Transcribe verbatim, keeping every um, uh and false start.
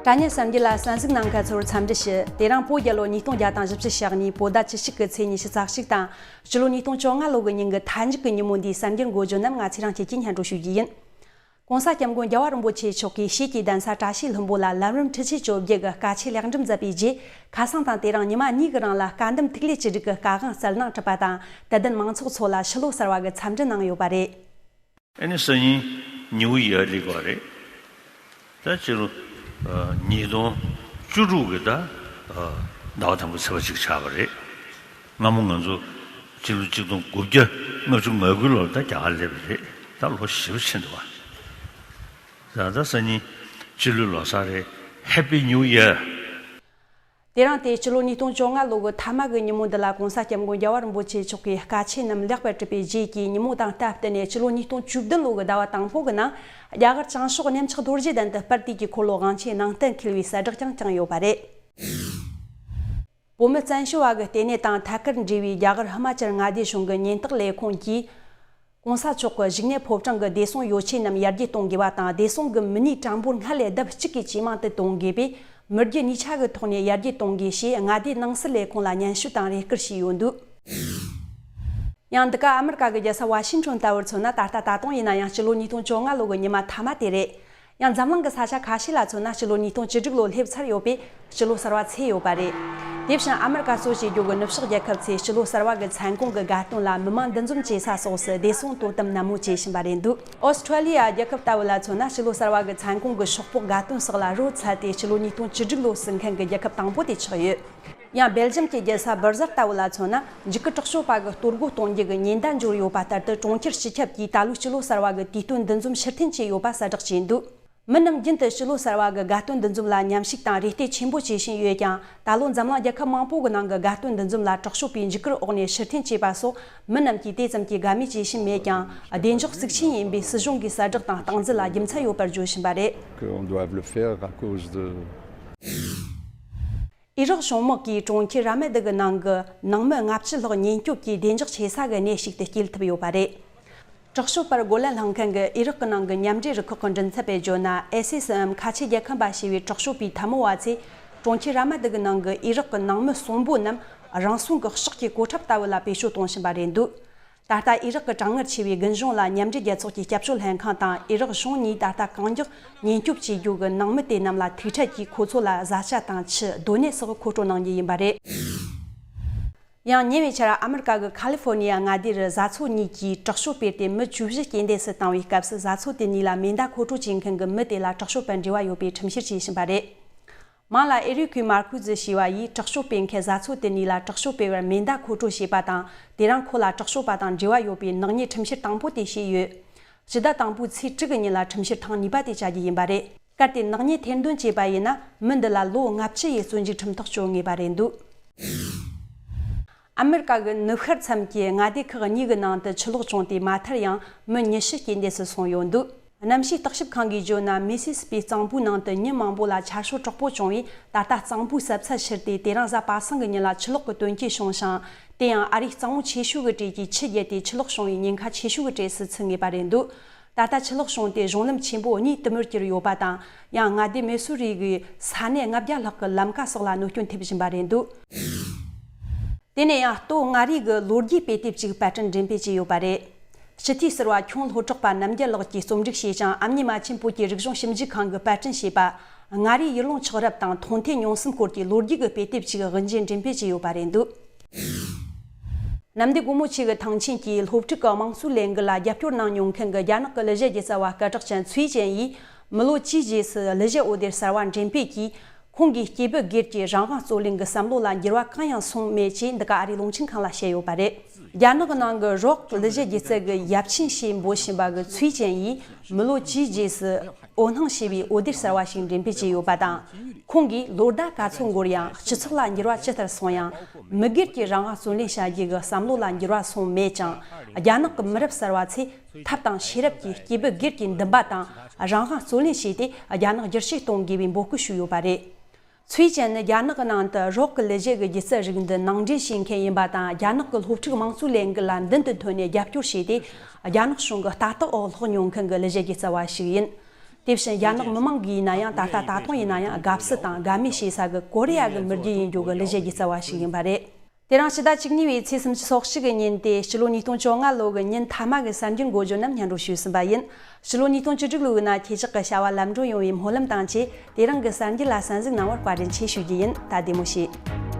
དྲ་བརྙན་གསར་འགྱུར་ལ་གསན་གཟིགས་གནང་མཁན་ཚོར་འཚམས་འདྲི་ཞུ། དེ་རིང་བོད་རྒྱལ་ལོ་ཉིས་སྟོང་བརྒྱ་དང་བཞི་བཅུ་ཞེ་གཉིས་བོད་ཟླ་བཅུ་གཅིག་གི་ཚེས་ཉི་ཤུ་རྩ་གཅིག་དང་། སྤྱི་ལོ་ཉིས་སྟོང་བཅོ་ལྔ་ལོ་གི་ཉིན་གྱི་མཐའ་མཇུག་གི་ཉིན་མོ་འདིའི་གསར་འགྱུར་འགོ་བརྗོད་རྣམས་ང་ཚེ་རིང་སྐྱིད་ཀྱིས་སྙན་སྒྲོན་ཞུ་རྒྱུ་ཡིན། ྋགོང་ས་ྋསྐྱབས་མགོན་རྒྱལ་བ་རིན་པོ་ཆེ་མཆོག་གིས་ཞེ་ཀྱི་གདན་ས་བཀྲ་ཤིས་ལྷུན་པོ་ལ་ལམ་རིམ་ཁྲི་ཆེན་བཅོ་བརྒྱད་ཀྱི་དཀའ་ཆེན་ལེགས་འགྲུབ་མཛད་པའི་རྗེས། ཁ་སང་དང་དེ་རིང་ཉི་མ་གཉིས་ཀྱི་རིང་ལ་བཀའ་འདེམས་ཐིག་ལེ་བཅུ་དྲུག་གི་བཀའ་དབང་གསལ་གླེང་གྲུབ་པ་དང་། དད་ལྡན་མང་ཚོགས་ཚོ་ལ་ཕྱི་ལོ་གསར་བ་གི་འཚམས་འདྲི་གནང་ཡོད་པ་རེད། ཨ་ནི་སང་ཉིན་ཉི་འོད་ཡར་ལེགས་པ་རེད། ད་ཕྱི་ལོ་ཉིས་སྟོང་བཅུ་དྲུག་གི་ཟླ་ཟླ་བ་དང་པོ་ཚེས་པ་གཅིག་ཆགས་པ་རེད། སྔ་མོ་ང་ཚོ་ཕྱི་ལོ་ཆིག་སྟོང་དགུ་བརྒྱ་ལྔ་བཅུ་ང་དགུ་ལོར་ད་རྒྱ་གར་སླེབས་པ་རེད། ད་ལོ་བཞི་པ་ཕྱིན་འདུག་བ། ད་ད་སང་ཉིན་སྤྱི་ལོའི་ལོ་གསར་རེད། Happy New Year། དེ་རིང་སྟེ་སྤྱི་ལོ་ཉིས་སྟོང་བཅོ་ལྔ་ལོ་གི་ཐ་མ་གི་ཉིན་མོ་འདི་ལ་ྋགོང་ས་ྋསྐྱབས་མགོན་རྒྱལ་བ་རིན་པོ་ཆེ་མཆོག་གིས་དཀའ་ཆེན་རྣམས་ལེགས་པར་གྲུབ་པའི་རྗེས་ཀྱི་ཉིན་མོ་དང་སྟབས་བསྟུན་ནས། སྤྱི་ལོ་ཉིས་སྟོང་བཅུ་བདུན་ལོ་གི་ཟླ་བ་དང་པོ་གི་ནང་རྒྱ་གར་བྱང་ཕྱོགས་གནམ་ལྕགས་རྡོ་རྗེ་གདན་དུ་དཔལ་དུས་ཀྱི་འཁོར་ལོ་དབང་ཆེན་ནང་བསྟན་འཁེལ་བའི་གསལ་བསྒྲགས་ཀྱང་བསྐྱངས་ཡོད་པ་རེད། བོད་མི་བཙན་བྱོལ་བ་གི་ལྟེ་གནས་དང་ཐད་ཀར་འབྲེལ་བའི་རྒྱ་གར་ཧི་མ་ཅལ་མངའ་སྡེ་གཞུང་གི་ཉེན་བརྟག་ལས་ཁུངས་ཀྱིས། ྋགོང་ས་མཆོག་གི་བཞུགས་གནས་ཕོ་བྲང་གི་བདེ་སྲུང་ཡོ་ཆས་རྣམས་ཡར་རྒྱས་གཏོང་དགོས་པ་དང་། བདེ་སྲུང་གི་མི་སྣའི་གྲངས་འབོར་སྔར་ལས་ལྡབ་གཅིག་གིས་ཇེ་མང་དུ་གཏོང་དགོས་པས། མི་རྒྱུ་གཉིས་ཆ་གི་ཐོག་ནས་ཡར་རྒྱས་གཏོང་དགོས་ཞེས་མངའ་སྡེའི་ནང་སྲིད་ལས་ཁུངས་ལ་སྙན་ཞུ་དང་རེ་སྐུལ་བྱས་ཡོད་འདུག། ཡང་འདི་ག་ཨ་མི་རི་ཀ་གི་རྒྱལ་ས་ཝ་ཤིང་ཊོན་ལྟ་བུར་མཚོན་ན། ད་ལྟ་ད་དུང་ཡིན་ན་ཡང་སྤྱི་ལོ་ཉིས་སྟོང་བཅོ་ལྔ་ལོ་གི་ཉི་མ་ཐ་མ་དེ་རེད། ཡང་འཛམ་གླིང་གི་ས་ཆ་ཁ་ཤས་ལ་མཚོན་ན། སྤྱི་ལོ་ཉིས་སྟོང་བཅུ་དྲུག་ལོ་སླེབས་ཚར་ཡོད་པས། སྤྱི་ལོ་གསར་བ་ཚེས་ཡོད་པ་རེད། དེ་བཞིན་ཨ་མི་རི་ཀ་གཙོ་བྱས་རྒྱུ་གི་ནུབ་ཕྱོགས་རྒྱལ་ཁབ་ཚོས་སྤྱི་ལོ་གསར་བ་གི་མཚན་གུང་གི་དགའ་སྟོན་ལ་མི་མང་འདུ་འཛོམས་བྱེད་ས་སོགས་སུ་བདེ་སྲུང་དོ་དམ་ནན་མོ་བྱེད་བཞིན་པ་རེད་འདུག། ཨོ་སི་ཁྲུ་ལི་ཡ་རྒྱལ་ཁབ་ལྟ་བུ་ལ་མཚོན་ན། སྤྱི་ལོ་གསར་བ་གི་མཚན་གུང་གི་ཤོག་ཕོག་དགའ་སྟོན་སོགས་ལ་རོལ་ཚར་ཏེ། སྤྱི་ལོ་ཉིས་སྟོང་བཅུ་དྲུག་ལོ་བསུ་མཁན་གྱི་རྒྱལ་ཁབ་དང་པོ་དེ་ཆགས་ཡོད། ཡང་སྦེལ་ཇམ་གྱི་རྒྱལ་ས་སྦུར་ཟར་ལྟ་བུ་ལ་མཚོན་ན། འཇིགས་སྐུལ་དྲག་སྤྱོད་པ་གི་གཏོར་རྒོལ་གཏོང་རྒྱུ་གི་ཉེན་བརྡ་འབྱོར་ཡོད་པ་ལྟར་དུ། གྲོང་ཁྱེར་སྤྱི་ཁྱབ་ཀྱིས་ད་ལོའི་སྤྱི་ལོ་གསར་བ་གི་དུས་སྟོན་འདུ་འཛོམས་ཕྱིར་འཐེན་བྱས་ཡོད་པ་གསལ་བསྒྲགས་བྱས་འདུག། མི་རྣམས་རྒྱུན་དུ་སྤྱི་ལོ་གསར་བ་གི་དགའ་སྟོན་འདུ་འཛོམས་ལ་མཉམ་ཞུགས་དང་རེ་ལྟོས་ཆེན་པོ་བྱེད་བཞིན་ཡོད་ཀྱང་། ད་ལོ་འཛམ་གླིང་རྒྱལ་ཁབ་མང་པོ་གི་ནང་གི་དགའ་སྟོན་འདུ་འཛོམས་ལ་དྲག་སྤྱོད་པའི་འཇིགས་སྐུལ་འོག་ནས་ཕྱིར་འཐེན་བྱས་པ་སོགས། མི་རྣམས་ཀྱིས་དེ་ཙམ་གྱིས་དགའ་མོས་བྱེད་བཞིན་མེད་ཀྱང་། བདེ་འཇགས་གཙིགས་ཆེན་ཡིན་པའི་སྲིད་གཞུང་གི་གསལ་བསྒྲགས་དང་སྟངས་འཛིན་ལ་རྒྱུ་མཚན་ཡོད་པར་བརྗོད་བཞིན་པ་རེད། Qu'on doive le faire à cause de ཨི་རག་གཞུང་དམག་གིས་གྲོང་ཁྱེར་ར་མ་དི་གི་ནང་གི་ནང་མི་ལྔ་བཅུ་ལྷག་ཉེན་སྐྱོབ་ཀྱིས་བདེ་འཇགས་ཆེ་ས་གི་གནས་ཤིག་ཏུ་སྐྱེལ་ཐུབ་ཡོད་པ་རེད། དྲག་སྤྱོད་པར་རྒོལ་ལན་སློང་མཁན་གྱི་ཨི་རག་གི་ནང་གི་མཉམ་འབྲེལ་རུ་ཁག་གི་མགྲིན་ཚབ་པས་བརྗོད་ན། ཨེ་སི་ཨེས་ཨེམ་ཁ་ཆེ་རྒྱལ་ཁམས་པ་ཞེས་པའི་དྲག་སྤྱོད་པའི་འཐབ་མོ་བ་ཚོས་གྲོང་ཁྱེར་ར་མ་དི་གི་ནང་གི་ཨི་རག་གི་ནང་མི་གསོན་པོ་རྣམས་རང་སྲུང་གི་ལྕགས་ཀྱི་གོ་ཁྲབ་ལྟ་བུ་ལ་བེད་སྤྱོད་གཏོང་བཞིན་པ་རེད་འདུག། ད་ལྟ་ཨི་རག་གི་གྲང་ངར་ཆེ་བའི་དགུན་གཞུང་ལ་མཉམ་འབྲེལ་རྒྱལ་ཚོགས་ཀྱི་སྐྱབས་བཅོལ་ལྷན་ཁང་དང་ཨི་རག་གཞུང་གཉིས་ད་ལྟ་གང་མགྱོགས་ཉེན་སྐྱོབ་བྱེད་རྒྱུ་གི་ནང་མི་དེ་རྣམས་ལ་ཐུག་འཕྲད་ཀྱིས་ཁོ་ཚོ་ལ་བཟའ་བཅའ་དང་ཆུ། སྡོད་གནས་སོགས་མཁོ་སྤྲོད་གནང་རྒྱུ་ཡིན་པ་རེད། ཡང་ཉེ་བའི་ཆར་ཨ་མི་རི་ཀ་གི་ཁ་ལི་ཧྥོ་ནི་ཡ་མངའ་སྡེ་རུ་བཟའ་ཚོ་གཉིས་ཀྱིས་དྲག་སྤྱོད་སྤེལ་ཏེ་མི་བཅུ་བཞི་རྐྱེན་འདས་སུ་བཏང་བའི་སྐབས་སུ། བཟའ་ཚོ་དེ་གཉིས་ལ་མེ་མདའ་མཁོ་སྤྲོད་བྱེད་མཁན་གྱི་མི་དེ་ལ་དྲག་སྤྱོད་པར་འབྲེལ་བ་ཡོད་པའི་ཁྲིམས་བཤེར་བྱེད་བཞིན་པ་རེད། མང་ལ་ཨེ་རིག་ཁུའི་མར་ཁུ་ཛི་ཞེས་པ་ཡིས་དྲག་སྤྱོད་སྤེལ་མཁན་བཟའ་ཚོ་དེ་གཉིས་ལ་དྲག་སྤྱོད་སྤེལ་བར་མེ་མདའ་མཁོ་སྤྲོད་བྱས་པ་དང་། དེ་རིང་ཁོ་ལ་དྲག་སྤྱོད་པ་དང་འབྲེལ་བ་ཡོད་པའི་ནག་ཉེས་ཁྲིམས་བཤེར་དང་པོ་དེ་བྱས་ཡོད། སྤྱི་ཟླ་དང་པོའི་ཚེས་དྲུག་གི་ཉིན་ལ་ཁྲིམས་བཤེར་ཐེངས་གཉིས་པ་དེ་བྱ་རྒྱུ་ཡིན་པ་རེད། གལ་ཏེ་ནག་ཉེས་ཐེར་འདོན་བྱས་པ་ཡིན་ན། མི་འདི་ལ་ལོ་ལྔ་བཅུ་ཡི་བཙོན་འཇུག་ཁྲིམས་ཐག་གཅོད་ངེས་པ་རེད་འདུག། ཨ་མི་རི་ཀ་གི་ནུབ་ཤར་མཚམས་ཀྱི་མངའ་སྡེ་ཁག་གཉིས་ཀྱི་ནང་དུ་ཆུ་ལོག་བྱུང་སྟེ་མ་མཐར་ཡང་མི་ཉི་ཤུ་རྐྱེན་འདས་སུ་སོང་ཡོད་འདུག། གནམ་གཤིས་བརྟག་ཞིབ་ཁང་གིས་བརྗོད་ན། མི་སི་སི་པི་གཙང་པོའི་ནང་དུ་མི་མང་པོ་ལ་ཆར་ཤུགས་དྲག་པོ་བྱུང་བས། ད་ལྟ་གཙང་པོའི་ཟབ་ཚད་ཆུར་ཏེ། དེ་རིང་གཟའ་པ་སངས་ཀྱི་ཉིན་ལ་ཆུ་ལོག་གི་དོན་རྐྱེན་བྱུང་ཞིང་། དེ་ཡང་ཨ་རིའི་གཙང་བོ་ཆེ་ཤོས་ཀྱི་གྲས་ཀྱི་ཆུ་རྒྱུད་དེ་ཆུ་ལོག་བྱུང་བའི་ཉེན་ཁ་ཆེ་ཤོས་ཀྱི་གྲས་སུ་ཚུད་ངེས་པ་རེད་འདུག། ད་ལྟ་ཆུ་ལོག་བྱུང་སྟེ་གཞུང་ལམ་ཆེན་པོ་གཉིས་དུ་མར་གྱུར་ཡོད་པ་དང་། ཡང་མངའ་སྡེ་མེ་སུ་རི་གི་ས་གནས་ལྔ་བརྒྱ་ལྷག་གི་ལམ་ཀ་སོགས་ལ་གནོད་སྐྱོན་ཐེབས་བཞིན་པ་རེད་འདུག། དེ་ནས་ཡང་སྟོད་མངའ་རིས་ཀྱི་ལོ་རྒྱུས་དཔེ་དེབ་ཅིག་པར་སྐྲུན་འགྲེམས་སྤེལ་བྱས་ཡོད་པ་རེད། སྤྱི་འཐུས་ཟུར་པ་ཁྱུང་ལྷོ་བྲག་པ་རྣམ་རྒྱལ་ལགས་ཀྱིས་རྩོམ་སྒྲིག་བྱས་ཤིང་། ཨ་མྱེས་རྨ་ཆེན་བོད་ཀྱི་རིག་གཞུང་ཞིབ་འཇུག་ཁང་གིས་པར་སྐྲུན་བྱས་པ། མངའ་རིས་ཡུལ་ལུང་ཆགས་རབས་དང་མཐོང་ཐོས་མྱོང་གསུམ་སྐོར་གྱི་ལོ་རྒྱུས་ཀྱི་དཔེ་དེབ་ཅིག་དབུ་འབྱེད་འགྲེམས་སྤེལ་བྱས་ཡོད་པ་རེད་འདུག། གནམ་བདེ་སྒོ་མོ་ཆེ་གི་ཐང་ཆེན་གྱིས་སློབ་ཕྲུག་གི་དམངས་གཙོའི་ལས་འགུལ་ལ་རྒྱབ་སྐྱོར་གནང་མྱོང་མཁན་གྱི་རྒྱ་ནག་གི་གླུ་གཞས་སྒྱུ་རྩལ་བ་སྐད་གྲགས་ཅན་ཚུའེ་ཅན་ཡིས། མི་ལོ་བཅུའི་རྗེས་སུ་གླུ་གཞས་འོད་སྡེར་གསར་བ་འགྲེམས་སྤེལ་གྱིས། ཁོང་གིས་སྐྱེས་བུ་སྒེར་གྱི་རང་དབང་རྩོད་ལེན་གྱི་བསམ་བློ་ལ་འགྱུར་བ་གང་ཡང་སོང་མེད་ཅེས་འདི་ག་ཨ་རིའི་རླུང་འཕྲིན་ཁང་ལ་བཤད་ཡོད་པ་རེད། རྒྱ་ནག་གི་ནང་གི་རོག་གླུ་གཞས་སྒྱུ་རྩལ་གྱི་ཡབ་ཆེན་ཞེས་འབོད་བཞིན་པ་གི་ཚུའེ་ཅན་ཡིས། མི་ལོ་བཅུའི་རྗེས་སུ་འོད་སྣང་ཞེས་པའི་འོད་སྡེར་གསར་བ་ཞིག་འགྲེམས་སྤེལ་བྱས་ཡོད་པ་དང་། ཁོང་གིས་ལོ་ཟླ་ག་ཚོད་འགོར་ཡང་། སྤྱི་ཚོགས་ལ་འགྱུར་བ་ཇི་ལྟར་སོང་ཡང་། མི་སྒེར་གྱི་རང་དབང་རྩོད་ལེན་བྱ་རྒྱུ་གི་བསམ་བློ་ལ་འགྱུར་བ་སོང་མེད་ཅིང་། རྒྱ་ནག་གི་མི་རབས་གསར་བ་ཚོས་ཐབས་དང་ཤེས་རབ་ཀྱིས་སྐྱེས་བུ་སྒེར་གྱི་འདུན་པ་དང་རང་དབང་རྩོད་ལེན་བྱས་ཏེ། རྒྱ་ནག་བསྒྱུར་བཅོས་གཏོང་དགོས་པའི་འབོད་སྐུལ་ཞུས་ཡོད་པ་རེད། ཚུའེ་ཅན་ནི་རྒྱ་ནག་གི་ནང་དུ་རོག་གི་གླུ་གཞས་ཀྱི་སྒྱུ་རྩལ་རིགས་འདི་ནང་འདྲེན་བྱེད་མཁན་ཡིན་པ་དང་། རྒྱ་ནག་གི་སློབ་ཕྲུག་དམངས་གཙོའི་ལས་འགུལ་ལ་མདུན་དུ་ཐོན་ནས་རྒྱབ་སྐྱོར་བྱས་ཏེ། རྒྱ་ནག་གཞུང་གི་ལྟ་རྟོག་འོག་ལྷག་མྱོང་མཁན་གྱི་གླུ་གཞས་སྒྱུ་རྩལ་བ་ཞིག་ཡིན། དེ་བཞིན་རྒྱ་ནག་མི་མང་གིས་ཡིན་ན་ཡང་ད་ལྟ་ད་དུང་ཡིན་ན་ཡང་དགའ་བསུ་དང་དགའ་མོས་བྱེད་ས་གི་ཀོ་རི་ཡ་གི་མི་རྒྱུད་ཡིན་རྒྱུ་གི་གླུ་གཞས་ཀྱི་རྩ་བ་ཞིག་ཡིན་པ་རེད། དེ་རིང་ཕྱི་ཟླ་བཅུ་གཉིས་པའི་ཚེས་སུམ་ཅུ་སོ་གཅིག་གི་ཉིན་ཏེ་ཕྱི་ལོ་ཉིས་སྟོང་བཅོ་ལྔ་ལོ་གི་ཉིན་མཐའ་མ་གི་གསར་འགྱུར་འགོ་བརྗོད་རྣམས་སྙན་སྒྲོན་ཞུས་ཟིན་པ་ཡིན། ཕྱི་ལོ་ཉིས་སྟོང་བཅུ་དྲུག་ལོའི་ནང་ཁྱེད་ཅག་གི་བྱ་བ་ལམ་འགྲོ་ཡོང་བའི་སྨོན་ལམ་དང་བཅས་དེ་རིང་གི་གསར་འགྱུར་ལ་གསན་གཟིགས་གནང་བར་བཀའ་དྲིན་ཆེ་ཞུ་རྒྱུ་ཡིན། ད་བདེ་མོ་བྱོས།